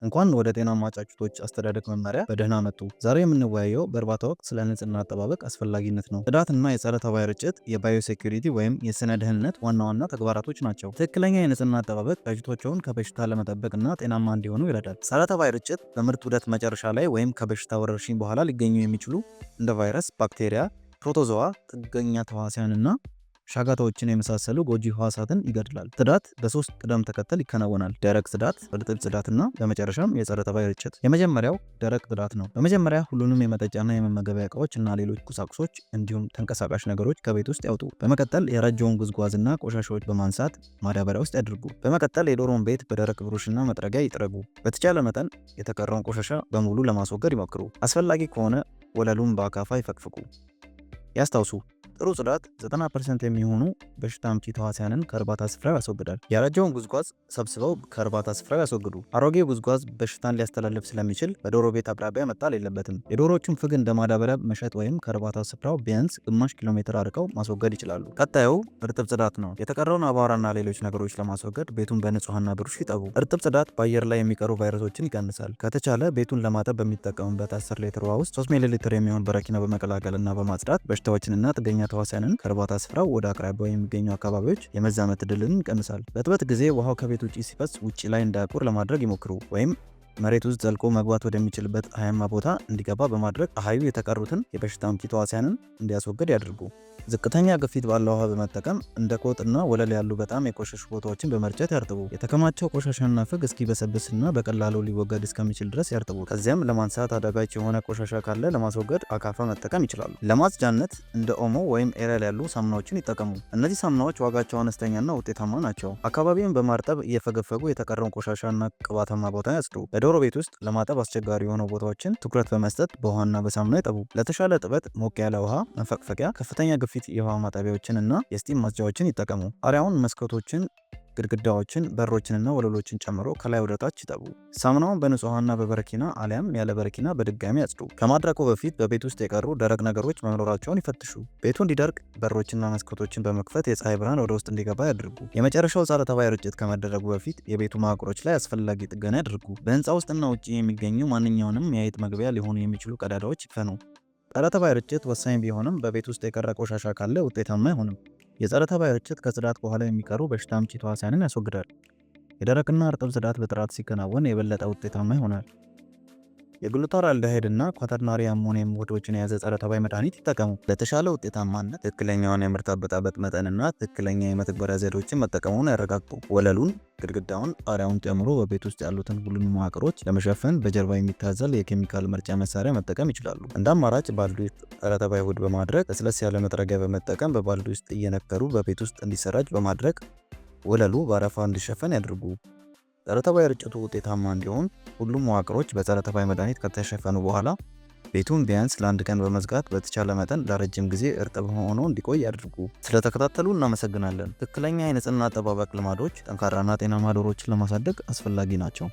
እንኳን ወደ ጤናማ ጫጩቶች አስተዳደግ መመሪያ በደህና መጡ። ዛሬ የምንወያየው በእርባታ ወቅት ስለ ንጽህና አጠባበቅ አስፈላጊነት ነው። ጽዳትና የጸረ ተባይ ርጭት የ biosecurity ወይም የስነ ደህንነት ዋና ዋና ተግባራቶች ናቸው። ትክክለኛ የንጽህና አጠባበቅ ጫጩቶቸውን ከበሽታ ለመጠበቅና ጤናማ እንዲሆኑ ይረዳል። ጸረ ተባይ ርጭት በምርት ዑደት መጨረሻ ላይ ወይም ከበሽታ ወረርሽኝ በኋላ ሊገኙ የሚችሉ እንደ ቫይረስ፣ ባክቴሪያ፣ ፕሮቶዞዋ፣ ጥገኛ ተዋሲያንና ሻጋታዎችን የመሳሰሉ ጎጂ ህዋሳትን ይገድላል። ጽዳት በሶስት ቅደም ተከተል ይከናወናል። ደረቅ ጽዳት፣ እርጥብ ጽዳትና በመጨረሻም የጸረ ተባይ ርጭት። የመጀመሪያው ደረቅ ጽዳት ነው። በመጀመሪያ ሁሉንም የመጠጫና የመመገቢያ እቃዎች እና ሌሎች ቁሳቁሶች እንዲሁም ተንቀሳቃሽ ነገሮች ከቤት ውስጥ ያውጡ። በመቀጠል ያረጀውን ጉዝጓዝና ቆሻሻዎች በማንሳት ማዳበሪያ ውስጥ ያድርጉ። በመቀጠል የዶሮን ቤት በደረቅ ብሩሽና መጥረጊያ ይጥረጉ። በተቻለ መጠን የተቀረውን ቆሻሻ በሙሉ ለማስወገድ ይሞክሩ። አስፈላጊ ከሆነ ወለሉን በአካፋ ይፈቅፍቁ። ያስታውሱ፣ ጥሩ ጽዳት 90% የሚሆኑ በሽታ አምጪ ተዋሲያንን ከእርባታ ስፍራው ያስወግዳል። ያረጀውን ጉዝጓዝ ሰብስበው ከእርባታ ስፍራው ያስወግዱ። አሮጌ ጉዝጓዝ በሽታን ሊያስተላልፍ ስለሚችል በዶሮ ቤት አቅራቢያ መጣል የለበትም። የዶሮዎቹን ፍግ እንደ ማዳበሪያ መሸጥ ወይም ከእርባታ ስፍራው ቢያንስ ግማሽ ኪሎ ሜትር አርቀው ማስወገድ ይችላሉ። ቀጣዩ እርጥብ ጽዳት ነው። የተቀረውን አቧራና ሌሎች ነገሮች ለማስወገድ ቤቱን በንጹህ ውሃና ብሩሽ ይጠቡ። እርጥብ ጽዳት በአየር ላይ የሚቀሩ ቫይረሶችን ይቀንሳል። ከተቻለ ቤቱን ለማጠብ በሚጠቀሙበት 10 ሊትር ውሃ ውስጥ 3 ሚሊ ሊትር የሚሆን በረኪና በመቀላቀልና በማጽዳት በሽታዎችንና ጥገኛ ተዋሲያንን ከእርባታ ስፍራው ወደ አቅራቢያው የሚገኙ አካባቢዎች የመዛመት ዕድልን ይቀንሳል። በእጥበት ጊዜ ውሃው ከቤት ውጪ ሲፈስ ውጪ ላይ እንዳያቁር ለማድረግ ይሞክሩ፣ ወይም መሬት ውስጥ ዘልቆ መግባት ወደሚችልበት ፀሐያማ ቦታ እንዲገባ በማድረግ ፀሐዩ የተቀሩትን የበሽታ አምጪ ተዋሲያንን እንዲያስወግድ ያድርጉ። ዝቅተኛ ግፊት ባለው ውሃ በመጠቀም እንደ ቆጥና ወለል ያሉ በጣም የቆሸሹ ቦታዎችን በመርጨት ያርጥቡ። የተከማቸው ቆሻሻና ፍግ እስኪበሰብስና በቀላሉ ሊወገድ እስከሚችል ድረስ ያርጥቡ። ከዚያም ለማንሳት አዳጋች የሆነ ቆሻሻ ካለ ለማስወገድ አካፋ መጠቀም ይችላሉ። ለማጽጃነት እንደ ኦሞ ወይም ኤሪያል ያሉ ሳሙናዎችን ይጠቀሙ። እነዚህ ሳሙናዎች ዋጋቸው አነስተኛና ውጤታማ ናቸው። አካባቢውን በማርጠብ እየፈገፈጉ የተቀረውን ቆሻሻና ቅባታማ ቦታ ያጽዱ። በዶሮ ቤት ውስጥ ለማጠብ አስቸጋሪ የሆኑ ቦታዎችን ትኩረት በመስጠት በውሃና በሳሙና ይጠቡ። ለተሻለ እጥበት ሞቅ ያለ ውሃ፣ መፈቅፈቂያ፣ ከፍተኛ ግፊት የውሃ ማጠቢያዎችን እና የ steam ማጽጃዎችን ይጠቀሙ። ጣሪያውን፣ መስኮቶችን፣ ግድግዳዎችን፣ በሮችንና ወለሎችን ጨምሮ ከላይ ወደ ታች ይጠቡ። ሳሙናውን በንጹህ ውሃና በበረኪና አሊያም ያለ በረኪና በድጋሚ ያጽዱ። ከማድረቁ በፊት በቤት ውስጥ የቀሩ ደረቅ ነገሮች መኖራቸውን ይፈትሹ። ቤቱ እንዲደርቅ በሮችና መስኮቶችን በመክፈት የፀሐይ ብርሃን ወደ ውስጥ እንዲገባ ያድርጉ። የመጨረሻው ጸረ ተባይ ርጭት ከመደረጉ በፊት የቤቱ መዋቅሮች ላይ አስፈላጊ ጥገና ያድርጉ። በህንፃ ውስጥና ውጭ የሚገኙ ማንኛውንም የአይጥ መግቢያ ሊሆኑ የሚችሉ ቀዳዳዎች ይድፈኑ። ጸረ ተባይ ርጭት ወሳኝ ቢሆንም በቤት ውስጥ የቀረ ቆሻሻ ካለ ውጤታማ አይሆንም። የጸረ ተባይ ርጭት ከጽዳት በኋላ የሚቀሩ በሽታ አምጪ ተዋሲያንን ያስወግዳል። የደረቅና እርጥብ ጽዳት በጥራት ሲከናወን የበለጠ ውጤታማ ይሆናል። የ glutaraldehyde እና quaternary ammonium ውህዶችን የያዘ ጸረ ተባይ መድኃኒት ይጠቀሙ። ለተሻለ ውጤታማነት ትክክለኛውን የምርት አበጣበጥ መጠንና ትክክለኛ የመተግበሪያ ዘዴዎችን መጠቀሙን ያረጋግጡ። ወለሉን፣ ግድግዳውን፣ ጣሪያውን ጨምሮ በቤት ውስጥ ያሉትን ሁሉንም መዋቅሮች ለመሸፈን በጀርባ የሚታዘል የኬሚካል መርጫ መሳሪያ መጠቀም ይችላሉ። እንደ አማራጭ ባልዲ ውስጥ ጸረ ተባይ ውህድ በማድረግ ለስለስ ያለ መጥረጊያ በመጠቀም በባልዲ ውስጥ እየነከሩ በቤት ውስጥ እንዲሰራጭ በማድረግ ወለሉ በአረፋ እንዲሸፈን ያድርጉ። ጸረ ተባይ ርጭቱ ውጤታማ እንዲሆን ሁሉም መዋቅሮች በጸረ ተባይ መድኃኒት ከተሸፈኑ በኋላ ቤቱን ቢያንስ ለአንድ ቀን በመዝጋት በተቻለ መጠን ለረጅም ጊዜ እርጥብ ሆኖ እንዲቆይ ያድርጉ። ስለተከታተሉ እናመሰግናለን። ትክክለኛ የንጽህና አጠባበቅ ልማዶች ጠንካራና ጤናማ ዶሮዎችን ለማሳደግ አስፈላጊ ናቸው።